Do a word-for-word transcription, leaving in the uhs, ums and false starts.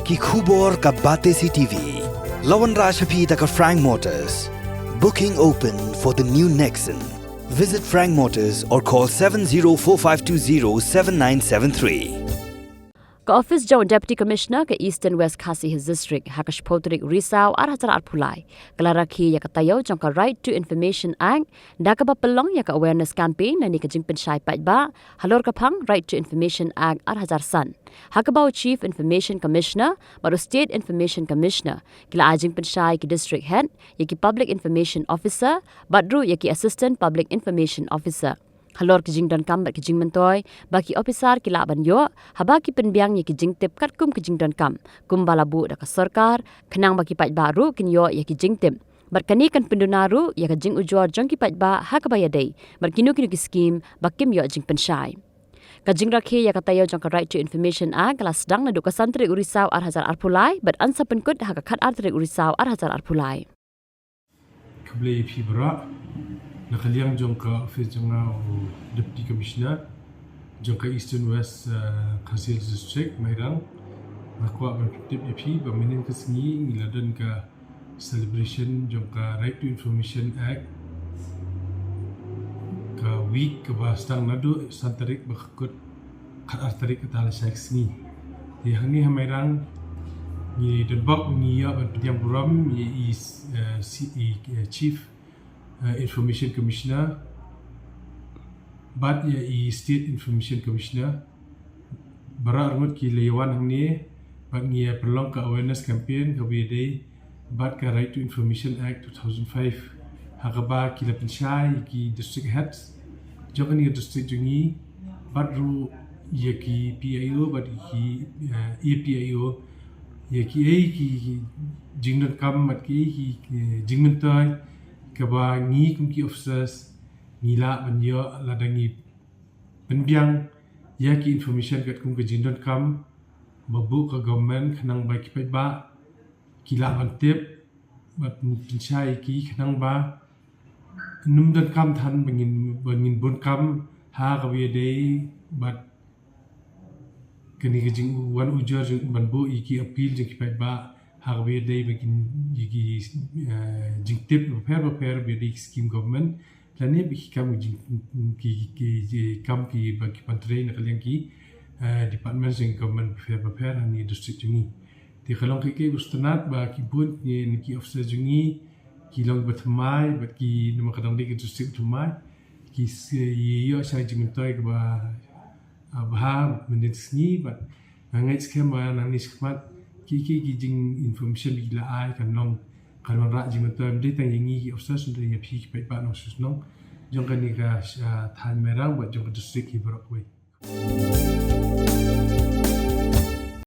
Ki khubor ka Batesi T V. La wanrah sha phi da ka Frank Motors. Booking open for the new Nexon. Visit Frank Motors or call seven zero four five two zero seven nine seven three. Ka office jong Deputy Commissioner ka Eastern West Khasi Hills District ha ka shiphew tarik Risaw ar hajar arphew lai ka la rakhe ïa ka taïew jong ka Right to Information Act da kaba pynlong ïa ka awareness campaign lane ka jingpynshai paidbah halor ka phang Right to Information Act ar hajar san. Ha kaba u Chief Information Commissioner bad u State Information Commissioner ki la ai jingpynshai ïa ki District Head, ïa ki Public Information Officer bad ruh ïa ki Assistant Public Information Officer halor ki jingdonkam bad ki jingmyntoi ba ki ophisar ki lah ban ïoh haba ki pynbiang ïa ki jingtip katkum ki jingdonkam kumba la buh da ka sorkar, khnang ba ki paidbah ruh kin ïoh ïa ki jingtip. Bad kane kan pynduna ruh ïa ka jingujor jong ki paidbah ha kaba ïadei bad kino kino ki skim ba kim ïoh jingpynshai. Ka jingrakhe ïa ka taïew jong ka Right to Information Act ka la sdang naduh ka san tarik u Risaw ar hajar arphew lai bad yn sa pynkut ha ka khat ar tarik u Risaw ar hajar arphew lai. Khublei ïa phi baroh. Na ka liang jong ka office jong nga u Deputy Commissioner jong ka Eastern West, uh, Khasi Hills District, Mairang, nga kwah ban pyntip ïa phi ba mynhynnin ka sngi ngi la don ka celebration jong ka Right to Information Act, ka week kaba sdang naduh san tarik ba ka kut khat ar tarik kata lashai ka sngi. Te hangne ha Mairang ngi don bok ngi ïa ban pynïang burom ïa i, eh, si, i, eh, Chief, eh, Information Commissioner bad ïa i State Information Commissioner. Baroh arngut ki la ïa wan hangne bad ngi ïa pynlong ka awareness campaign kaba ïadei bad ka Right to Information Act two thousand five. Ha kaba ki la pynshai ïa ki district heads jong kane ka district jong ngi bad ruh ïa ki P I O bad ki, eh, A P I O ïa kiei ki jingdonkam bad kiei ki, eh, jingmyntoi kaba ngi kum ki officers ngi lah ban ïoh lada ngi pynbiang ïa ki information katkum ka jingdonkam ba buh ka government khnang ba ki paidbah ki lah ban tip bad pynshai ïa ki khnang ba ym donkam than ba ngin, ba ngin bun kam ha kaba ïadei bad kane ka jingwan ujor jong ban buh ïa ki appeal jong ki paidbah ha kaba ïadei bad ki, ïa ki, eh, jingtip bapher bapher ba ïadei ki scheme government lane bad ki kam ki jing, ki, ki, ki kam kiba ki pan trei na ka liang ki, eh, department jong government bapher bapher ha kane ka district jong ngi. Te ka long kaei kaei ba sngewtynnat ba ki bun ki, ki officer jong ngi ki long ba thymmai bad ki namar ka dang dei ka district ba thymmai ki ïoh shai jingmyntoi kaba, ah, bha mynta ka sngi bad nga ngeit skhem ba nangne shakhmat kiei kiei ki jing information ba ki la ai kan long, kan wanrah jingmyntoi ym dei tang ïa ngi ki officers hynrei ïa phi ki paidbah nongshong shnong jong kane ka, ah, thaiñ Mairang bad jong ka district hi baroh kawei.